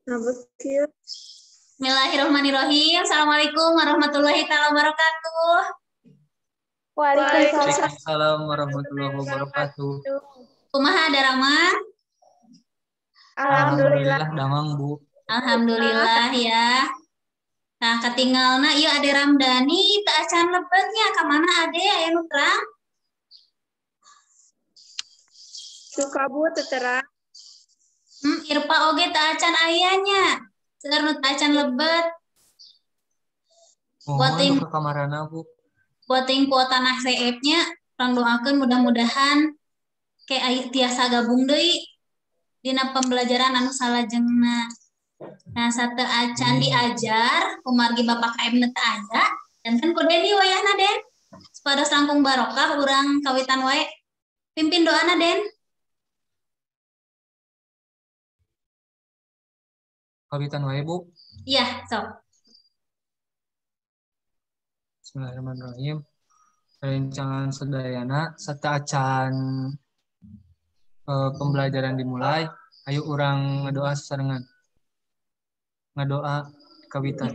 Bismillahirrahmanirrahim. Assalamualaikum warahmatullahi taala wabarakatuh. Waalaikumsalam warahmatullahi wabarakatuh. Kumaha daramang? Alhamdulillah damang, Bu. Alhamdulillah ya. Nah, katinggalna ieu Ade Ramdhani teu acan lebetnya ka mana Ade aya nu terang? Suka Bu teu terang. Irpa oge teu acan aya nya. Seueur nu teu acan lebet. Mohon ka kamarana, Bu. Buat kuota tanah CF-nya, urang doakeun mudah-mudahan ke tiasa gabung deui dina pembelajaran anu salajengna. Nah, sateu acan diajar kumargi Bapak KM teu aya, janten ku Deni wayahna, Den. Supados langkung barokah urang kawitan wae. Pimpin doana, Den. Kawitan wae, Bu. Iya, sok. Bismillahirrahmanirrahim. Rencangan sadayana sateu acan pembelajaran dimulai, ayo urang ngadoa sasarengan. Ngadoa kawitan.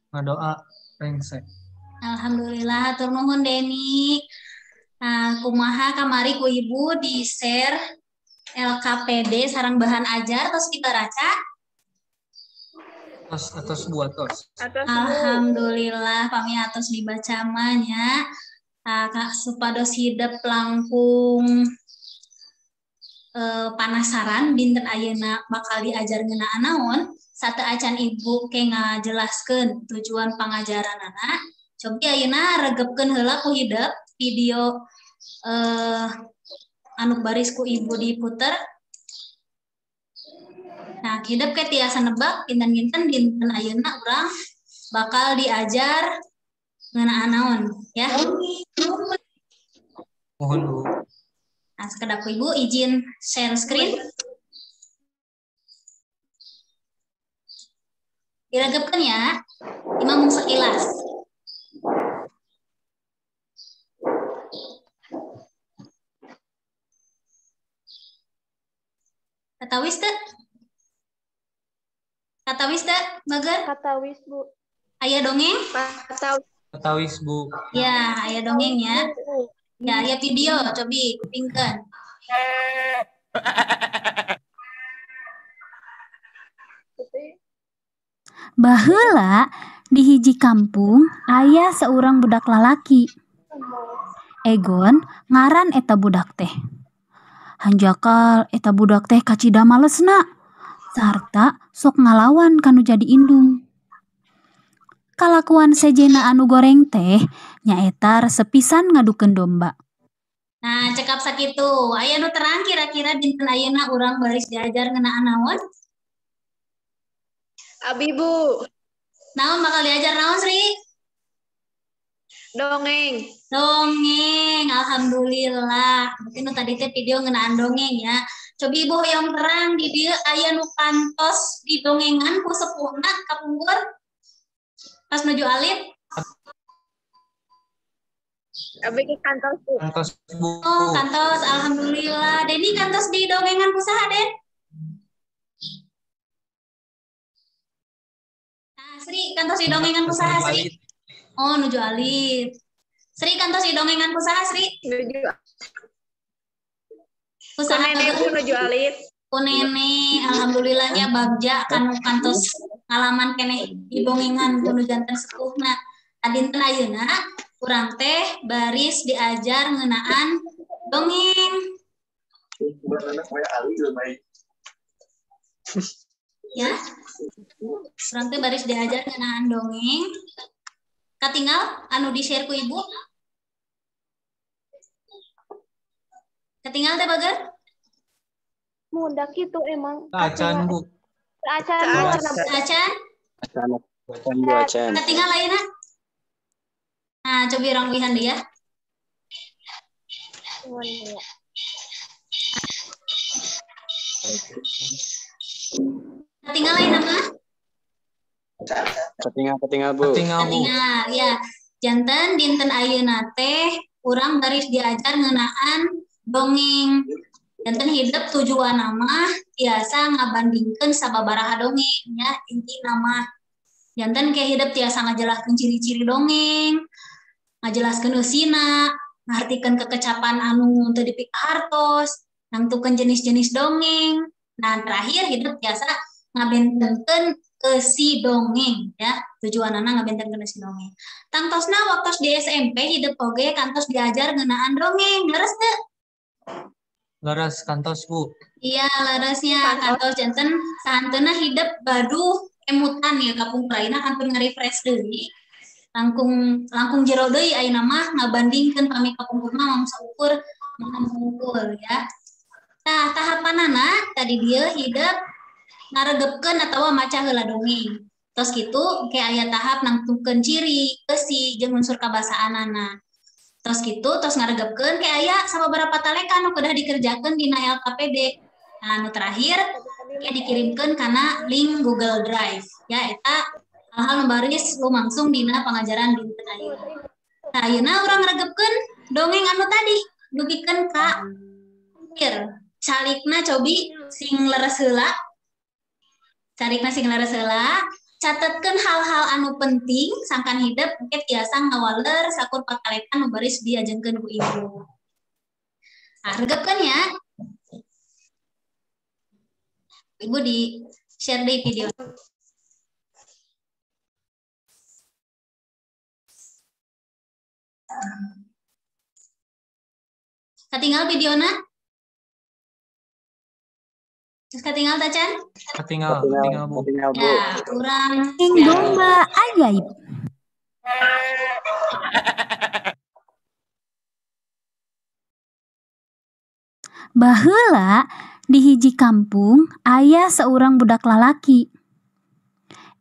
Ngadoa rengse. Alhamdulillah, hatur nuhun Deni. Nah, kumaha kamari ku Ibu di-share LKPD sareng bahan ajar terus dibaraca? Tos atos Bu atos. Alhamdulillah pami atos dibaca mah nya. Nah, supados hidep langkung panasaran dinten ayeuna bakal diajar ngeunaan naon, sateu acan Ibu ke ngajelaskeun tujuan pangajaranana. Cobi ayeuna regepkeun heula ku hidep video anu baris ku Ibu diputer. Nah, hidep ke tiasa nebak kinten-kinten dinten ayeuna urang bakal diajar ngeunaan naon ya. Mohon Bu. Nah, sekedap Ibu izin share screen. Diregepkeun ya. Imam mung sekilas. Katawis teu? Katawis teu, Bager? Katawis, Bu. Aya dongeng? Katawis, Bu. Ya, aya dongeng ya. Ya, aya video, cobi kupingkeun. Baheula di hiji kampung aya saurang budak lalaki. Egon ngaran eta budak teh. Hanjakal eta budak teh kacida malesna sarta sok ngalawan kanu jadi indung. Kalakuan sejena anu goreng teh nyaeta resep pisan ngadukeun domba. Nah, cekap sakitu. Aya nu terang kira-kira dinten ayeuna urang baris diajar ngeunaan naon? Abi, Bu. Naon bakal diajar naon, Sri? Dongeng. Dongeng, alhamdulillah. Mungkin nu tadi teh video ngeunaan dongeng ya. Cobi Ibu hoyong terang di dieu aya nu kantos di dongengan ku sepuhna kapungkur pas nuju alit. Abi ke kantos, Bu. Kantos, Bu. Oh, kantos, alhamdulillah. Deni kantos di dongengan ku saha, Den? Nah, Sri kantos di dongengan ku saha, Sri? Oh, nuju alit. Sri kantos di dongengan ku saha, Sri? Nuju. Ku saha nenek, Bu, nuju alit. Ku nenek, alhamdulillahnya bagja kanu kantos ngalaman keneh di dongengan ku nu janten sepuhna. Dinten ayeuna urang teh baris diajar ngeunaan dongeng. Ya. Urang teh baris diajar ngeunaan dongeng. Katinggal anu di-share ku Ibu. Katinggal teh Bager? Munda kitu emang. Acan, Bu. Acan. Acan. Acan, Bu, acan. Katinggal ayeuna. Nah, cobi urang wihan deui ya. Katingal ayeuna mah? Katingal, Bu. Katingal, Bu. Katingal, ya. Janten dinten ayeuna teh urang baris diajar ngeunaan dongeng. Janten hidep tujuan mah tiasa ngabandingkeun sababaraha dongeng ya intina mah. Janten ke hidep tiasa ngajelaskeun ciri-ciri dongeng, ngajelaskeun eusina, ngartikeun kekecapan anu teu dipikahartos, nangtukeun jenis-jenis dongeng. Nah, terakhir hidep tiasa ngabentenkeun eusi dongeng ya, tujuanana ngabentenkeun eusi dongeng. Tangtosna waktos di SMP hidep oge kantos diajar ngeunaan dongeng, leres teu? Leres kantos, Bu. Iya, leresnya kantos janten sahanteuna hidep gaduh emutan ya kapungkur ayeuna kantun nge-refresh deui. Langkung langkung jero deui ayeuna mah ngabandingkeun pami kapungkur mah mung saukur mung ya. Nah, tahapanana tadi dieu hidep ngaregepkeun atawa maca heula dongeng. Tos kitu ke aya tahap nangtukeun ciri, eusi jeung unsur kabasaanana. Tos kitu tos ngaregepkeun ke aya sababaraha talekan nu kedah dikerjakeun dina LKPD. Nah, nu terakhir ke dikirimkeun kana link Google Drive. Ya eta hal-hal nu baris lumangsung dina pangajaran dinten ayeuna. Nah, ayeuna urang ngaregepkeun dongeng anu tadi dugikeun ka akhir. Calikna cobi sing leres heula. Carikna sing leres heula, catetkeun hal-hal anu penting sangkan hidep engke tiasa ngawaler sakur patalekan nu baris diajengkeun ku ibu. Nah, regepkeun ya. Ibu di share deui video. Katinggal videona? Terus katinggal tacan? Katinggal, katinggal, Bu. Ya, kurang. Domba ajaib. Baheula di hiji kampung aya seorang budak lalaki.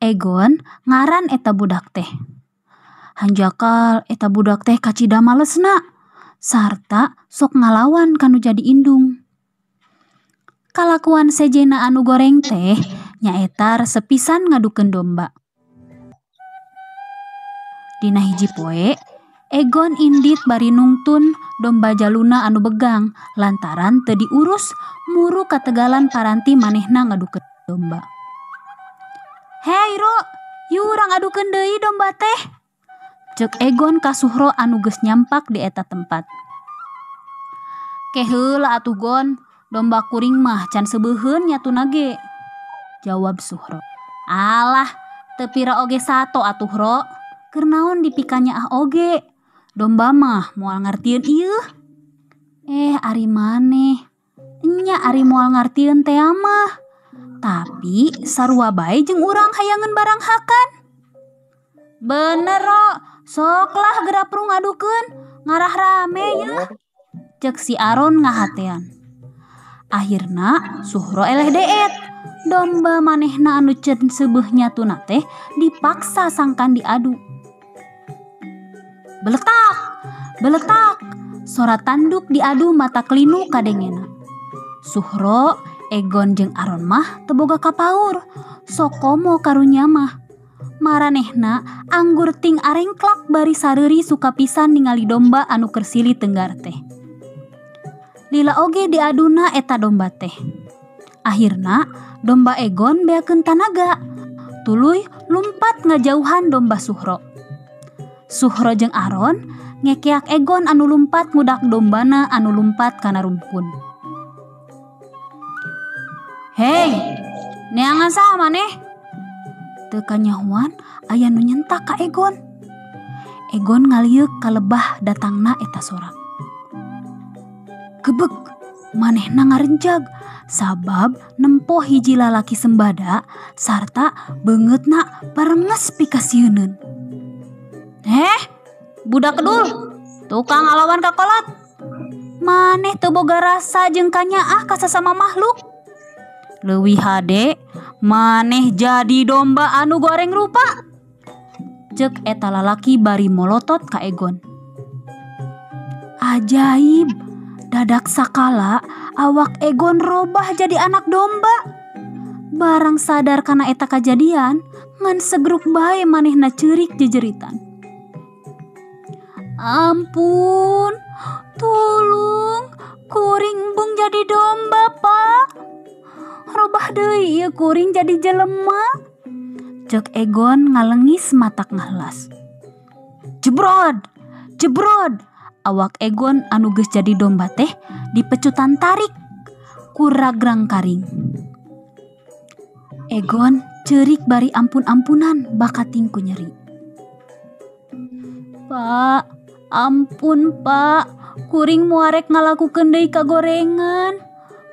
Egon ngaran eta budak teh. Hanjakal eta budak teh kacida malesna sarta sok ngalawan kanu jadi indung. Kalakuan sejena anu goreng teh nyaeta resep pisan ngadukeun domba. Dina hiji poe, Egon indit bari nungtun domba jaluna anu begang lantaran teu diurus muru kategalan paranti manehna ngadukeun domba. "Hei Ro, yuk urang adukeun deui domba teh." Ceuk Egon ka Suhro anu geus nyampak di eta tempat. "Ke heula atuh Gon, domba kuring mah can sebeuheun nyatuna ge," jawab Suhro. "Alah, teu pira oge sato atuh Ro, keur naon dipikanyaah oge. Domba mah moal ngartieun ieu." "Eh ari maneh, nya ari moal ngartieun tea mah. Tapi sarua bae jeung urang hayangeun barang hakan." "Bener Ro, sok lah geura prung ngadukeun, ngarah rame yeuh," ceuk si Aron ngahatean. Akhirna Suhro eleh deet. Domba manehna anu can seubeuh nyatuna teh dipaksa sangkan diadu. Beletak, beletak, sora tanduk diadu mata kelinu kadengena. Suhro, Egon jeung Aron mah teu boga kapaur, sokomo karunya mah. Maranehna anggur ting arengklak bari sareuri suka pisan ningali domba anu keur silih tenggar teh. Lila oge diaduna eta domba teh. Akhirna domba Egon beakeun tanaga, tuluy lumpat ngajauhan domba Suhro. Suhro jeung Aron ngekeak Egon anu lumpat ngudak dombana anu lumpat kana rumpun. "Hei, neangan saha maneh?" Teu kanyahoan aya nu nyentak ka Egon. Egon ngalieuk ka lebah datangna eta sora. Gebeg, manehna ngarenjag sabab nempo hiji lalaki sembada sarta beungeutna parenges pikasieuneun. "Heh, budak kedul, tukang ngalawan ka kolot. Maneh teu boga rasa jeung kanyaah ka sasama makhluk. Leuwih hade maneh jadi domba anu goreng rupa," ceuk eta lalaki bari molotot ka Egon. Ajaib, Dadak sakala awak Egon robah jadi anak domba. Barang sadar kana eta kajadian, ngan segruk bae manehna ceurik jejeritan. Ampun, tulung, kuring embung jadi domba, Pak. Robah deui ieu kuring jadi jelema. Cek Egon ngalengis matak ngahlas. Jebrod, jebrod. Awak Egon anu geus jadi domba teh dipecutan tarik ku ragrang karing. Egon ceurik bari ampun-ampunan bakating ku nyeri. Pak, ampun Pak, kuring moal rek ngalakukeun deui kagorengan.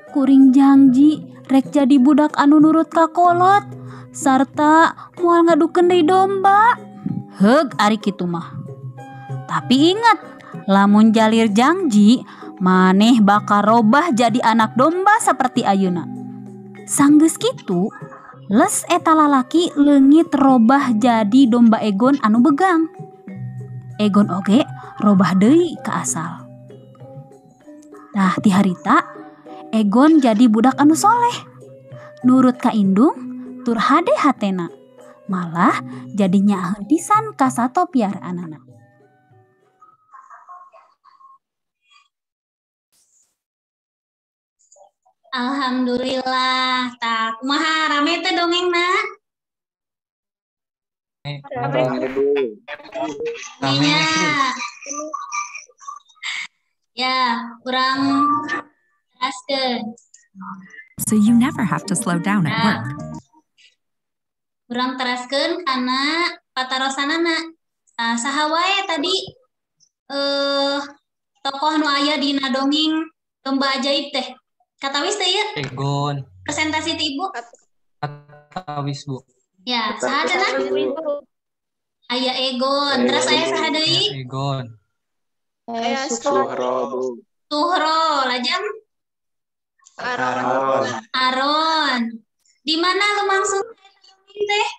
Kuring janji rek jadi budak anu nurut ka kolot sarta moal ngadukeun deui domba. Heug ari kitu mah. Tapi ingat, lamun jalir janji, maneh bakal robah jadi anak domba seperti ayeuna. Sanggeus kitu, les eta lalaki leungit robah jadi domba Egon anu begang. Egon oge robah deui ka asal. Tah ti harita Egon jadi budak anu soleh. Nurut ka indung tur hade hatena. Malah jadi nyaaheun pisan ka sato piaraanana. Alhamdulillah. Tah kumaha rame teh dongengna? Rame, Bu. Rame. Ya, kurang teraskeun. So you never have to slow down at Nah, work. Urang teraskeun kana patarosanana. Nah, saha wae tadi tokoh nu aya dina dongeng Domba Ajaib teh? Katawis teh ieu Egon. Presentasi ti Ibu? Katawis, Bu. Ya, saha cenah? Aya Egon. Terus aya saha deui? Egon. Aya Suhro, Bu. Suhro, lajeng Aron. Aron. Di mana lumangsung teh?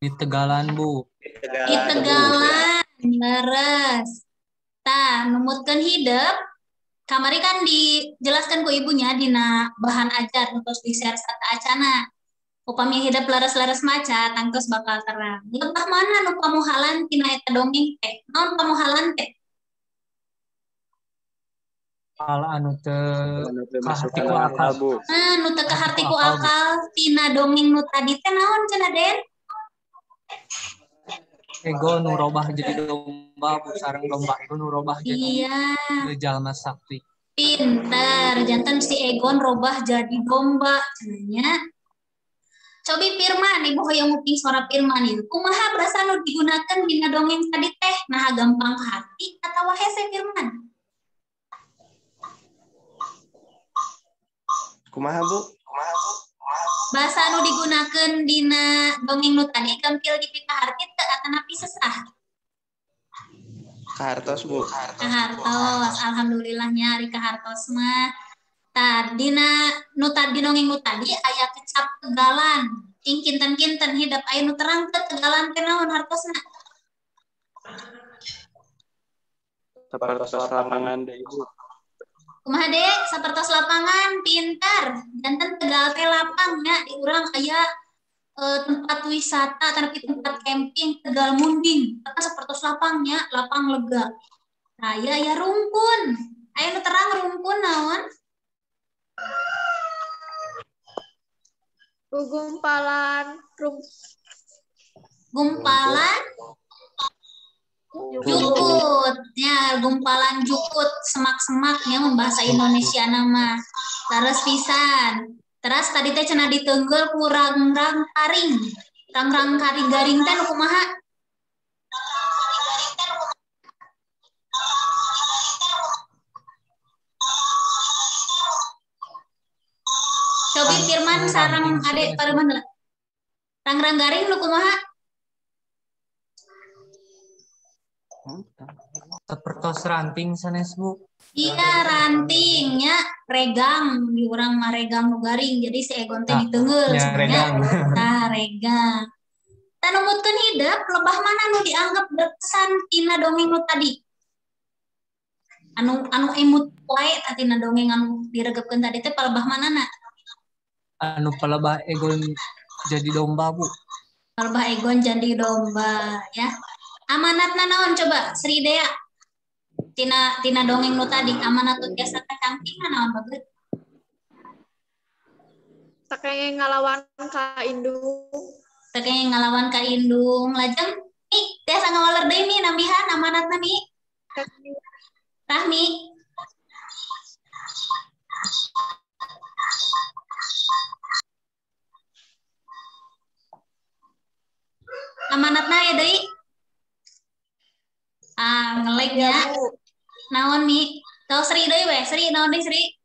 Di Tegalan, Bu. Di Tegalan, leres. Tah, numutkeun hidep. Kamari kan dijelaskan ku ibunya dina bahan ajar terus di-share sateuacanna. Upami hidep leres-leres maca tangtos bakal terang. Lebah mana nu pamuhalan tina eta dongeng teh? Naon pamuhalan teh? Hal anu teu kaharti ku akal. Nah, nu teu kaharti ku akal tina dongeng nu tadi teh naon cenah, Den? Ego nu robah jadi domba, Bu, sareng domba ego nu robah jadi jalma sakti. Pinter, janten si Egon robah jadi domba cenah. Cobi Firman, ibu hoyong nguping suara Firman ieu. Kumaha bahasa nu digunakeun dina dongeng tadi teh? Nah, gampang hati atawa hese Firman? Kumaha, Bu? Bahasa nu digunakeun dina dongeng nu tadi gampil dipikaharti teu atanapi sesah? Kahartos, Bu. Kahartos, alhamdulillahnya ari kahartos mah. Tadina nu tadi dongeng nu tadi aya kecap Tegalan. Ing kinten-kinten hidep aya nu terang teu Tegalan teh naon hartosna? Sapertos lapangan deui, Bu. Kumaha Dek? Sapertos lapangan, pintar. Janten Tegal teh lapang nya di urang aya tempat wisata tapi tempat camping Tegal Munding. Eta sapertos lapangnya, lapang lega. Nah, ya ya rungkun. Aya nu terang rungkun naon? Gumpalan Gumpalan jukut. Ya, gumpalan jukut semak-semaknya membahasa Indonesia nama. Terus pisan. Terus tadi teh cenah diteunggel ku rangrang karing. Rangrang karing garing teh nu kumaha? Cobi Firman sareng adek pareman lah. Rangrang garing nu kumaha? Sapertos ranting sanes, Bu. Iya, rantingnya regang, di urang mah regang nu garing. Jadi si Egon teh diteungeul ya, regang. Nah, regang. Tah numutkeun hidep lebah mana nu dianggap berkesan tina dongeng nu tadi? Anu anu emut wae tadi na dongeng anu diregepkeun tadi teh palebah manana? Anu palebah Egon jadi domba, Bu. Palebah Egon jadi domba ya. Amanatna naon coba Sri Dea? Tina tina dongeng nu tadi amanat nu tiasa kacangking naon bagus? Teu kenging ngalawan ka indung. Teu kenging ngalawan ka indung. Lajeng nih tiasa ngawaler deui mi nambihan amanatna mi. Rahmi. Amanatna ya deui. Ah, ngelag ya. Naon mi? Tau Sri deui we, Sri naon deui Sri?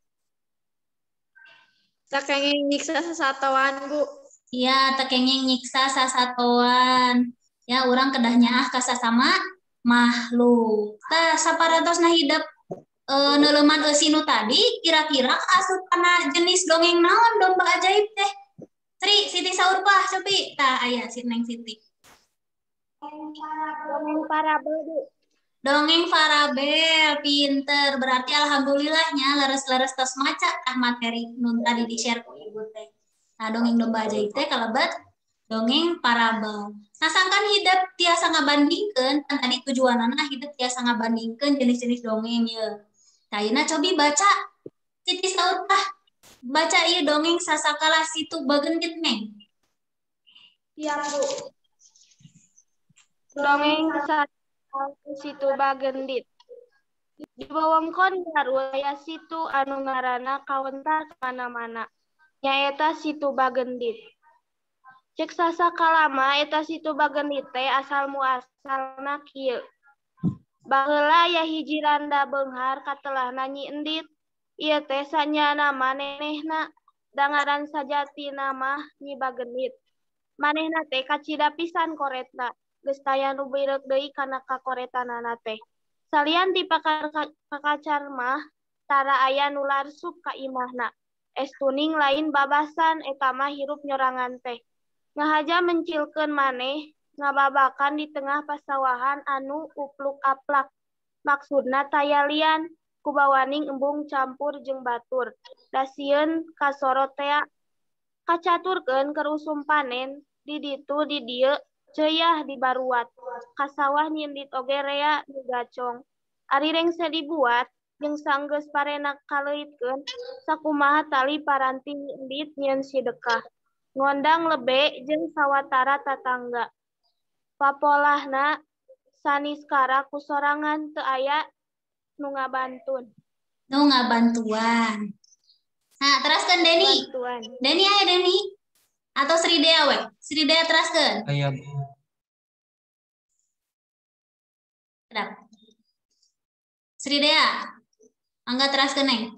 Teu kenging nyiksa sasatoan, Bu. Iya, teu kenging nyiksa sasatoan. Ya, urang kedah nyaah ka sasama makhluk. Tah, saparantosna hidep neuleuman eusi nu tadi, kira-kira asup kana jenis dongeng naon domba ajaib teh? Sri, Siti Saurpah, cobi. Tah, aya si Neng Siti. Dongeng parabel, Bu. Dongeng parabel, pinter. Berarti alhamdulillahnya leres-leres tos maca tah materi nu tadi di-share ku ibu teh. Nah, dongeng domba ajaib teh kalebet dongeng parabel. Nah, sangkan hidep tiasa ngabandingkeun, kan tadi tujuanana hidep tiasa ngabandingkeun jenis-jenis dongeng ye. Tah, ayeuna cobi baca Siti Saurpah. Baca ieu dongeng Sasakala Situ Bagendit, Neng. Siap, Bu. Dongeng Sasakala Situ Bagendit. Di wewengkon Garut aya situ anu ngaranna kawentar kamana-mana. Nyaeta Situ Bagendit. Cek sasakalama eta Situ Bagendit teh asal muasalna kieu. Baheula aya hiji randa beunghar katelahna Nyi Endit. Ieu teh sanyana manehna da ngaran sajatina mah Nyi Bagendit. Manehna teh kacida pisan koretna. Geus taya nu bireuk deui kana kakoretanana teh. Salian ti pakacar mah tara aya nu larsup ka imahna. Estuning lain babasan eta mah hirup nyorangan teh. Ngahaja mencilkeun maneh ngababakan di tengah pasawahan anu upluk-aplak. Maksudna taya lian kubawaning embung campur jeung batur. Da sieun kasorot tea kacaturkeun keur usum panen di ditu di dieu ceuah di baruat. Ka sawah Nyi Endit oge rea nu gacong. Ari rengse dibuat jeung sanggeus parena kaleuitkeun sakumaha tali paranti Nyi Endit nyieun sidekah. Ngondang lebe jeung sawatara tatangga. Papolahna saniskara ku sorangan teu aya nu ngabantun. Nu ngabantuan. Nah, teraskeun Deni. Bantuan. Deni aya Deni? Atau Sri Dea we? Sri Dea teraskeun. Aya, Bu. Kedap. Sri Dea. Angga teraskeun, Neng.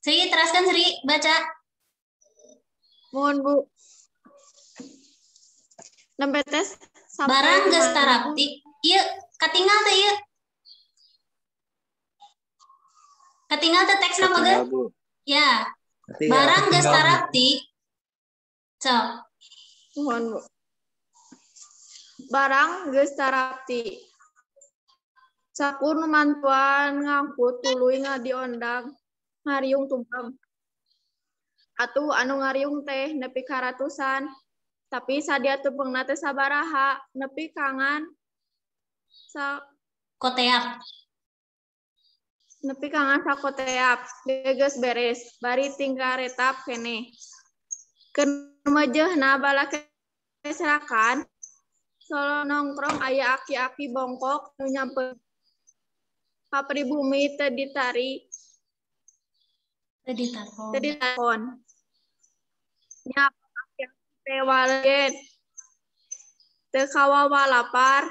Sri, teraskan Sri, baca. Mohon, Bu. Nembe tes sampai Barang geus mana, Bu? tarapti. Ieu katingal teh ieu. Katingal teh teksna mah Katinggal, Bu. Ya, Katinggal. barang geus Katinggal, Bu. tarapti. Sok. Mohon, Bu. Barang geus tarapti. Sakur nu mantuan ngangkut tuluy ngadiondang ngariung tumpeng. Atuh anu ngariung teh nepi ka ratusan. Tapi sadia tumpengna teh sabaraha nepi kangan sa Koteap. nepi kangan sakoteap geus beres bari tinggal retap keneh. Keur meujeuhna balakesrakan solo nongkrong aya aki-aki bongkok nu nyampe ka pribumi teu ditari Teu ditakon. teu ditakon. Nya aki-aki teh walegen teu kawawalapar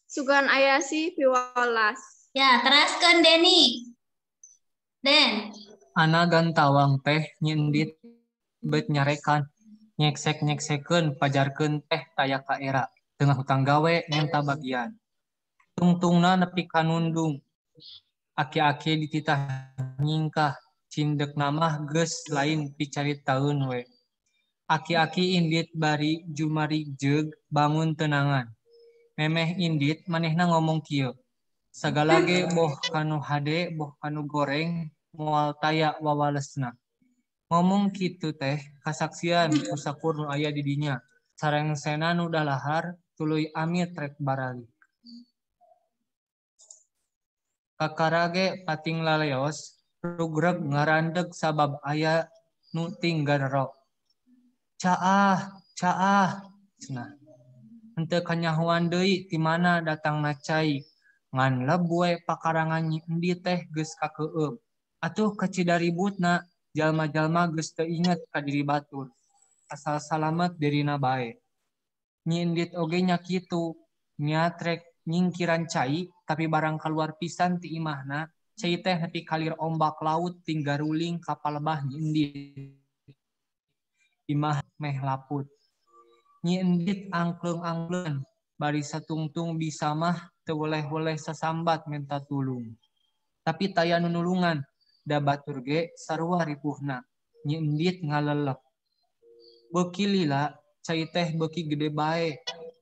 sugan aya si piwalas. Ya, teraskeun Deni. Den. Ana gantawang teh Nyi Endit bet nyarekan nyeksek-nyeksekeun pajarkeun teh taya kaera teu ngahutang gawe menta bagian. Tungtungna nepi ka nundung. Aki-aki dititah nyingkah cindekna mah geus lain picaritaeun we. Aki-aki indit bari jumarijeug bangun teunangan. Memeh indit manehna ngomong kieu. Sagala ge boh kanu hade boh kanu goreng moal taya wawalesna. Ngomong kitu teh kasaksian ku sakur nu aya di dinya. Sarengsena nu dalahar tuluy amit rek barali. Kakara ge pating laleos rugreg ngarandeg sabab aya nu tinggarero. Caah, caah, cenah. Henteu kanyahoan deui ti mana datangna cai. Ngan leb we pakarangan Nyi Endit teh geus kakeueum. Atuh kacida ributna, jalma-jalma geus teu inget ka diri batur. Asal salamet dirina bae. Nyi Endit oge nya kitu, niat rek nyingkiran cai tapi barang kaluar pisan ti imahna, cai teh nepi kalir ombak laut tinggaruling ka palebah Nyi Endit. Imah meh laput. Nyi Endit angkleung-angkleun bari satungtung bisa mah teu weleh-weleh sasambat menta tulung. Tapi taya nu nulungan, da batur ge sarua ripuhna. Nyi Endit ngalelep. Beuki lila cai teh beuki gede bae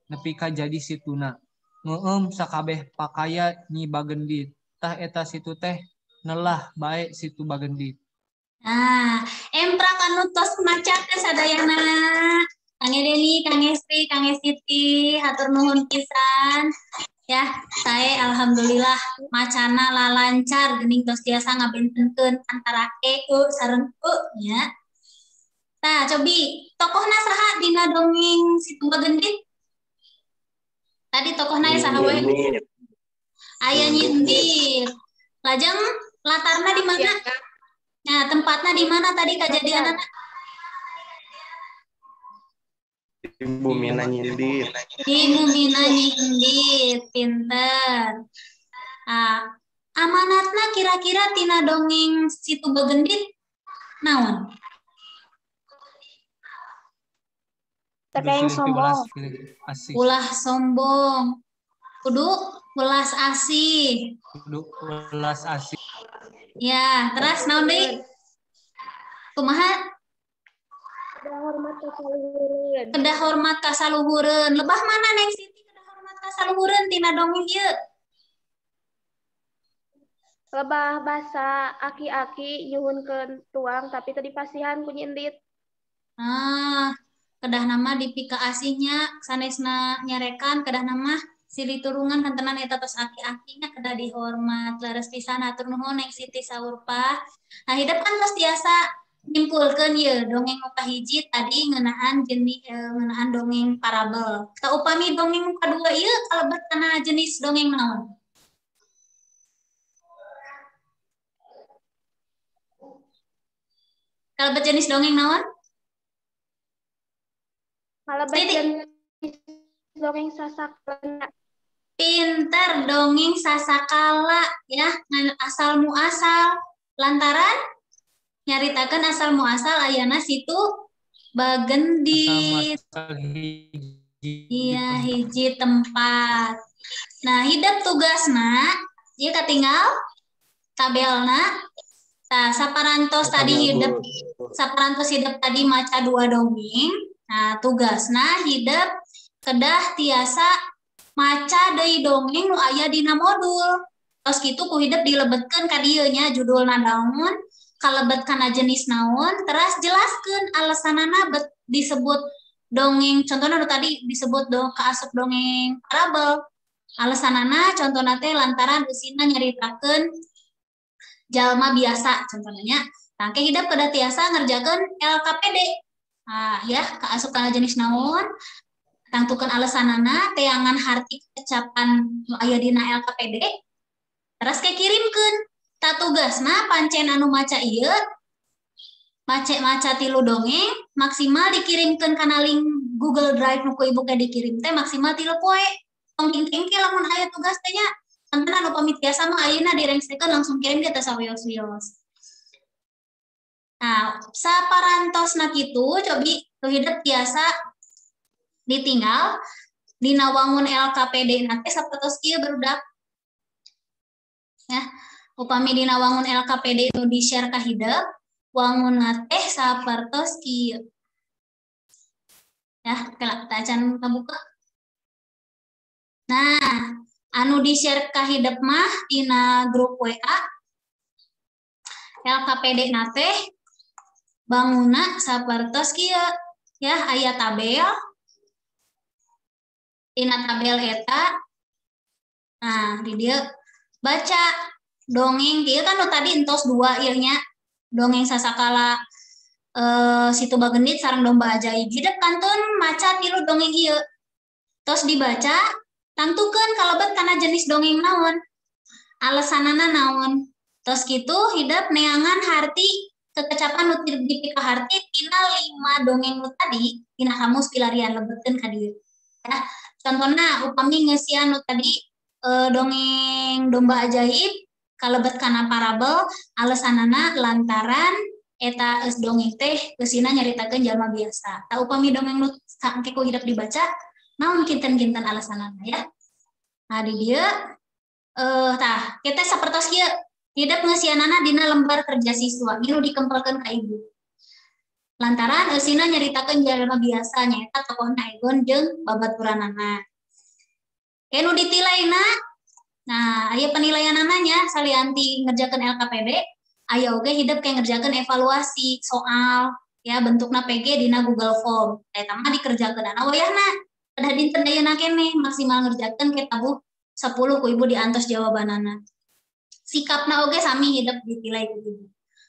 nepi ka jadi situna. Ngeueum sakabeh pakaya Nyi Bagendit. Tah eta situ teh nelah bae situ Bagendit. Nah, emprak anu tos maca teh sadayana. Kang Deni, Kang Estri, Kang Siti, hatur nuhun pisan. Ya, saya alhamdulillah macana lalancar geuning tos tiasa ngabentenkeun antara e u sareng u nya. Tah, cobi tokohna saha dina dongeng Situ Bagendit? Tadi tokohna saha we? Aya Nyi Endit. Lajeng latarna di mana? Nah, tempatnya di mana tadi kejadianana? Di Bumina Nyi Endit. Di Bumina Nyi Endit, pinter. Nah, amanatna kira-kira tina dongeng Situ Bagendit naon? Terkait sombong. Ulah sombong. Kudu welas asih. Kudu welas asih. Ya, terus naon deui? Kumaha? Kedah hormat ka saluhureun. Kedah hormat ka saluhureun. Lebah mana Neng Siti kedah hormat ka saluhureun tina dongeng ieu? Lebah basa aki-aki nyuhunkeun tuang tapi teu dipasihan ku Nyi Endit. Ah, kedah nama dipika asihnya sanesna nyarekan kedah nama silih turungan kantenan eta tos aki-akinya kedah dihormat leres pisan hatur nuhun Neng Siti saurpa. Nah, hidep kan tos tiasa nyimpulkeun ieu dongeng nu kahiji tadi ngeunaan jenis ngeunaan dongeng parabel. Tah upami dongeng nu kadua ieu kalebet kana jenis dongeng naon? Kalebet jenis dongeng naon? Kalebet jenis dongeng sasakala. Pinter, dongeng sasakala ya, asal muasal lantaran nyaritakeun asal muasal ayana Situ Bagendit. Iya, hiji tempat. Nah, hidep tugasna ieu katinggal tabelna. Tah, saparantos tadi hidep, saparantos hidep tadi maca dua dongeng. Nah, tugasna hidep kedah tiasa maca deui dongeng nu aya dina modul. Tos kitu ku hidep dilebetkeun ka dieu nya judulna naon, kalebet kana jenis naon, teras jelaskeun alasanana bet disebut dongeng. Contohna nu tadi disebut dong kaasup dongeng parabel. Alasanana contohna teh lantaran usina nyaritakeun jalma biasa contohnya. Tah engke hidep kedah tiasa ngerjakeun LKPD. Nah, ya kaasup kana jenis naon, tangtukeun alasanana, teangan harti kecapan nu aya dina LKPD, terus ke kirimkeun. Ta tugasna pancen anu maca ieu, maca tilu dongeng, maksimal dikirimkeun kana link Google Drive nu ku ibu ke dikirim teh maksimal 3 poe. Tong dingkengke lamun aya tugas teh nya, kantenan upami tiasa mah ayeuna direngsekeun langsung kirim ge teh sawios-wios. Nah, saparantosna kitu cobi nu hidep tiasa ditinggal dina wangun LKPD nanti sapertos kieu barudak. Ya, upami dina wangun LKPD itu di-share ka hidep, wangun teh sapertos kieu. Ya, kela teu acan kabuka. Nah, anu di-share ka hidep mah dina grup WA LKPD na teh bangunna sapertos kieu ya, aya tabel. Dina tabel eta, nah di dieu baca dongeng kieu kan nu tadi entos dua ieu nya, dongeng sasakala Situ Bagendit sareng domba ajaib. Hidep kantun maca tilu dongeng ieu. Tos dibaca, tangtukeun kalebet kana jenis dongeng naon, alesanana naon. Tos kitu hidep neangan harti kekecapan nu dipikaharti tina 5 dongeng nu tadi dina kamus pilarian lebetkeun ka dieu. Ya, contohna upami ngeusian nu tadi dongeng domba ajaib kalebet kana parabel, alesanana lantaran eta eus dongeng teh geusina nyaritakeun jalma biasa. Tah upami dongeng nu saengke ku hidep dibaca naon kinten-kinten alasanana ya. Nah di dieu tah kita sapertos kieu hidep ngeusianana dina lembar kerja siswa nu dikempelkeun ka ibu. Lantaran eusina nyaritakeun jalma biasa nyaeta tokohna Egon jeung babaturanana. Ke nu ditilaina, nah aya penilaianana nya salianti ngerjakeun LKPD, aya oge hidep kayak ngerjakeun evaluasi soal ya bentukna PG dina Google Form. Eta mah dikerjakeunana wayahna. Kedah dinten ayeuna keneh maksimal ngerjakeun ke tabuh 10 ku ibu diantos jawabanana. Sikapna oge sami hidep ditilai ku ibu.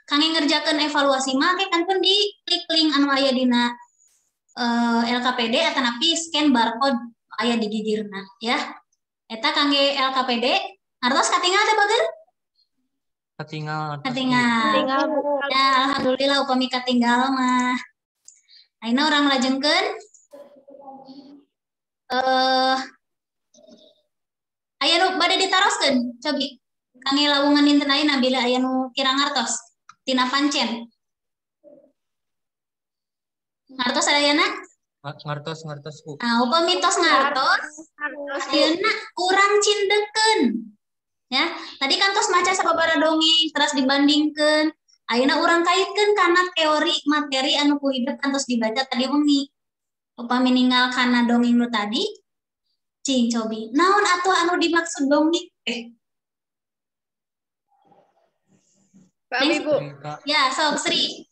Kangge ngerjakeun evaluasi mah ke kantun di klik link anu aya dina LKPD atanapi scan barcode aya di gigirna ya. Eta kangge LKPD ngartos katingal teh bager? Katingal. Katingal. Ya, alhamdulillah upami katinggal mah. Ayeuna urang lajengkeun aya nu bade ditaroskeun cobi kangge lawungan dinten ayeuna bila aya nu kirang ngartos tina pancen. Ngartos ayana? Ngartos, ngartos Bu. Nah, upami tos ngartos, ayeuna urang cindekeun. Ya, tadi kan tos maca sababaraha dongeng terus dibandingkeun. Ayeuna urang kaitkeun kana teori materi anu ku hidep kantos dibaca tadi wengi. Upami ninggal kana dongeng nu tadi, cing cobi. Naon atuh anu dimaksud dongeng teh? Pak Ibu. Ya, sok Sri.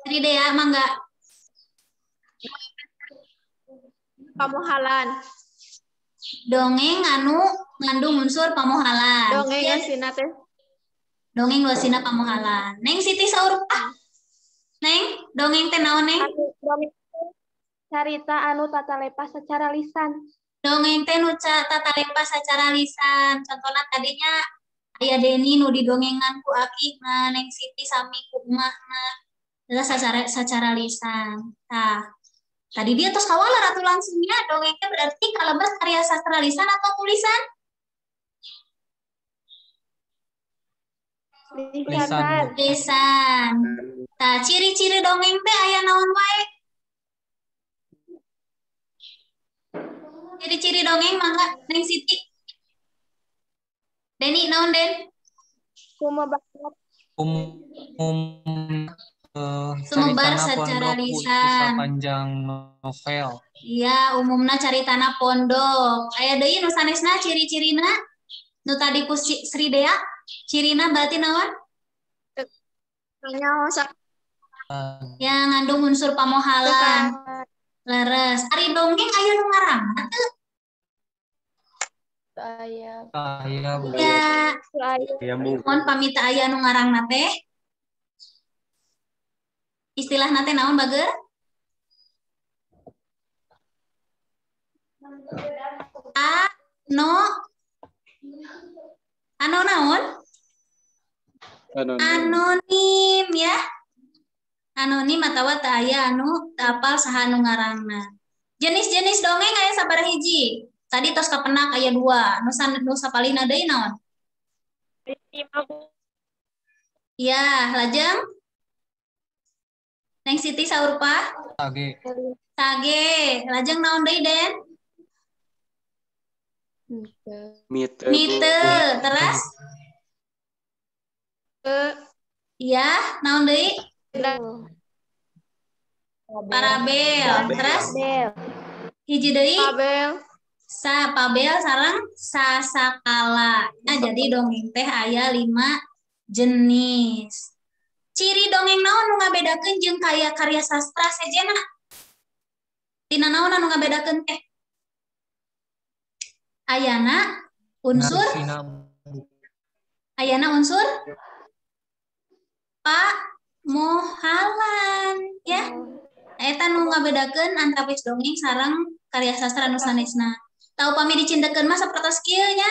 Sri Dea mangga. Pamohalan. Dongeng anu ngandung unsur pamohalan. Dongeng eusina teh. Dongeng eusina pamohalan. Neng Siti saur ah. Neng, dongeng teh naon Neng? Dongeng carita anu tatalepa secara lisan. Dongeng teh nu tatalepa secara lisan. Contohna tadinya aya Deni nu didongengan ku akina, Neng Siti sami ku emakna. Eta secara lisan. Tah, tadi dia terus kawalar atuh langsungnya dongengnya berarti kalebet karya sastra lisan atau tulisan? Lisan. Lisan. Tah, ciri-ciri dongeng teh aya naon wae? Ciri-ciri dongeng mangga Neng Siti. Deni naon Den? Sumebar Umum Sumebar caritana secara pondok lisan. Panjang novel. Iya, umumna caritana pondok. Aya deui nu sanesna ciri-cirina nu tadi ku Sri Dea, cirina berarti naon? Yang ngandung unsur pamohalan. Leres. Ari dongeng aya nu ngaranna teu? Aya. Aya, Bu. Ya. Aya, Bu. Mohon pamit aya nu ngarangna teh. Istilahna teh naon bager? A no ano naon? Anonim. Anonim ya. Anonim atawa teu aya anu teu apal saha anu ngarangna. Jenis-jenis dongeng aya sabaraha hiji? Tadi tos kapenak aya 2. Nu sapalihna deui naon? Ya, lajeng Neng Siti saurpa? Sage. Sage. Lajeng naon deui, Den? Mite. Mite. Terus? Iya, naon deui? Parabel. Terus hiji deui Pabel. Sa pabel sareng sasakala. Nah, jadi dongeng teh aya 5 jenis. Ciri dongeng naon nu ngabedakeun jeung kaya karya sastra sejenna? Tina naon anu ngabedakeun teh? Ayana unsur ayana unsur pamohalan ya. Eta nu ngabedakeun antawis dongeng sareng karya sastra nu sanesna. Tah upami dicintekeun mah sapertos kieu nya.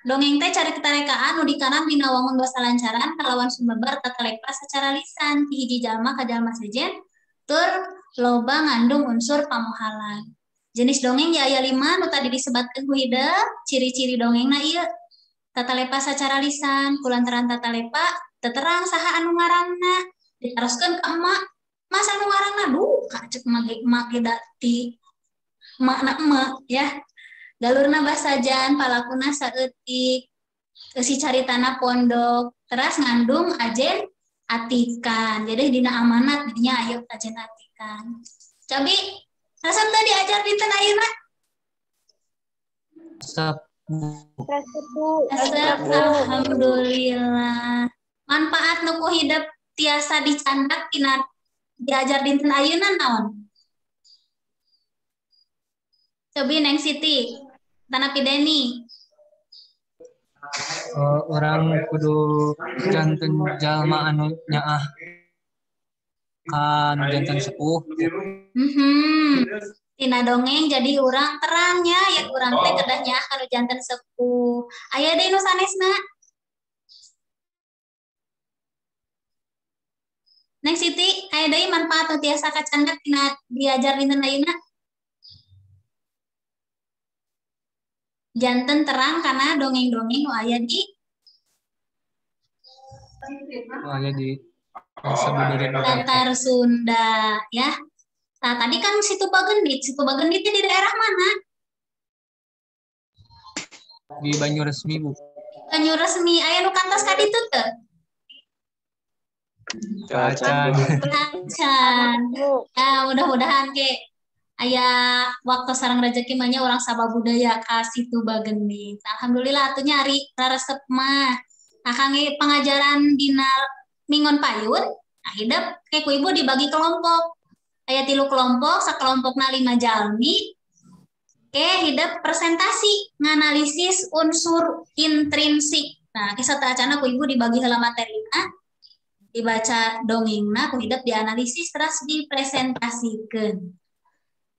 Dongeng teh carita rekaan nu dikarang dina wangun basa lancaran kalawan sumebar tatalepa secara lisan ti hiji jalma ka jalma sejen tur loba ngandung unsur pamohalan. Jenis dongeng ya aya 5 nu tadi disebatkeun ku hidep, ciri-ciri dongengna ieu tatalepa secara lisan, kulantaran tatalepa teu terang saha anu ngarangna, ditaroskeun ka emak, masa anu ngarangna duka cek emak ge da ti emakna emak ya. Galurna basajan, palakuna saeutik, eusi caritana pondok, teras ngandung ajen atikan. Jadi dina amanat dinya aya ajen atikan. Cabi, resep teh diajar dinten ayeuna? Resep. Resep, Bu. Resep, alhamdulillah. Manfaat nu ku hidep tiasa dicandak tina diajar dinten ayeuna naon? Cobi Neng Siti, Tanapi Deni. Orang kudu janten jalma anu nyaah kan janten sepuh. Tina dongeng jadi urang terangnya ya urang teh kedah nyaah kanu janten sepuh. Aya deui nu sanesna. Neng Siti, aya deui manfaat nu tiasa kacandak tina diajar dinten ayeuna? Janten terang karena dongeng-dongeng nu aya di Tatar Sunda ya. Nah, tadi kan Situ Bagendit. Situ Bagendit di daerah mana? Di Banyuresmi, Bu. Banyuresmi. Aya nu kantos ka ditu teu? Acan. Acan. Ya, mudah-mudahan ke aya waktu sareng rezeki mah nya urang sababudaya ka Situ Bagendit. Alhamdulillah atuh nya ari raresep mah. Nah, kangge pengajaran dina Mingon Payun, nah hidep ke ku ibu dibagi kelompok. Aya 3 kelompok, sakelompokna 5 jalmi. Ke hidep presentasi nganalisis unsur intrinsik. Nah, kisah teu acana ku ibu dibagi heula materina, dibaca dongengna ku hidep dianalisis terus dipresentasikeun.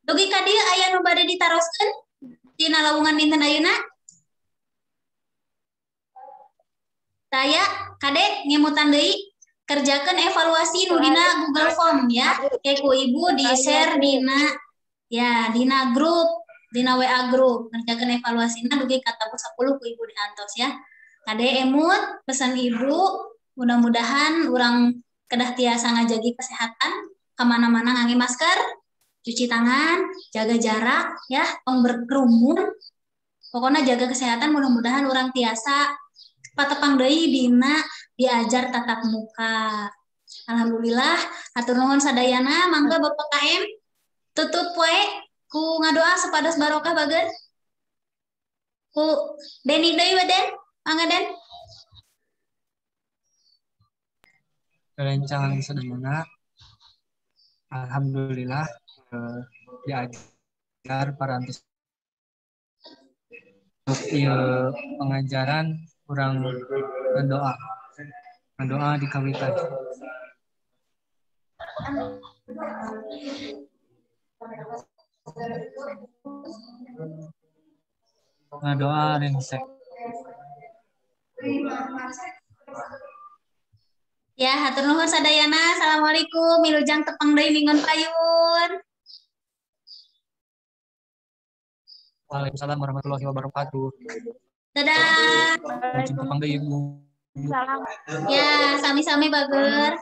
Dugi ka dieu aya nu bade ditaroskeun tina lawungan dinten ayeuna? Taya kade ngemutan deui, kerjakeun evaluasi nu dina Google Form ya. Ke ku ibu di-share dina ya dina grup, dina WA grup. Kerjakeun evaluasina dugi ka tabuh 10 ku ibu diantos ya. Kade emut pesan ibu, mudah-mudahan urang kedah tiasa ngajagi kesehatan kemana-mana ngangge masker, cuci tangan, jaga jarak ya, tong berkerumun. Pokoknya jaga kesehatan, mudah-mudahan orang tiasa patepang deui dina diajar tatap muka. Alhamdulillah, hatur nuhun sadayana, mangga Bapak KM tutup wae ku ngadoa supados barokah bager. Ku Deni deui we Den, mangga Den. Rerencangan sadayana, alhamdulillah diajar parantos ieu pengajaran kurang berdoa di kawitan. Ngadoa rengse. Ya, hatur nuhun sadayana. Assalamualaikum. Wilujeng tepang deui Mingon Payun. Waalaikumsalam warahmatullahi wabarakatuh. Dadah. Wilujeng tepang deui, Ibu. Salam. Ya, sami-sami bager.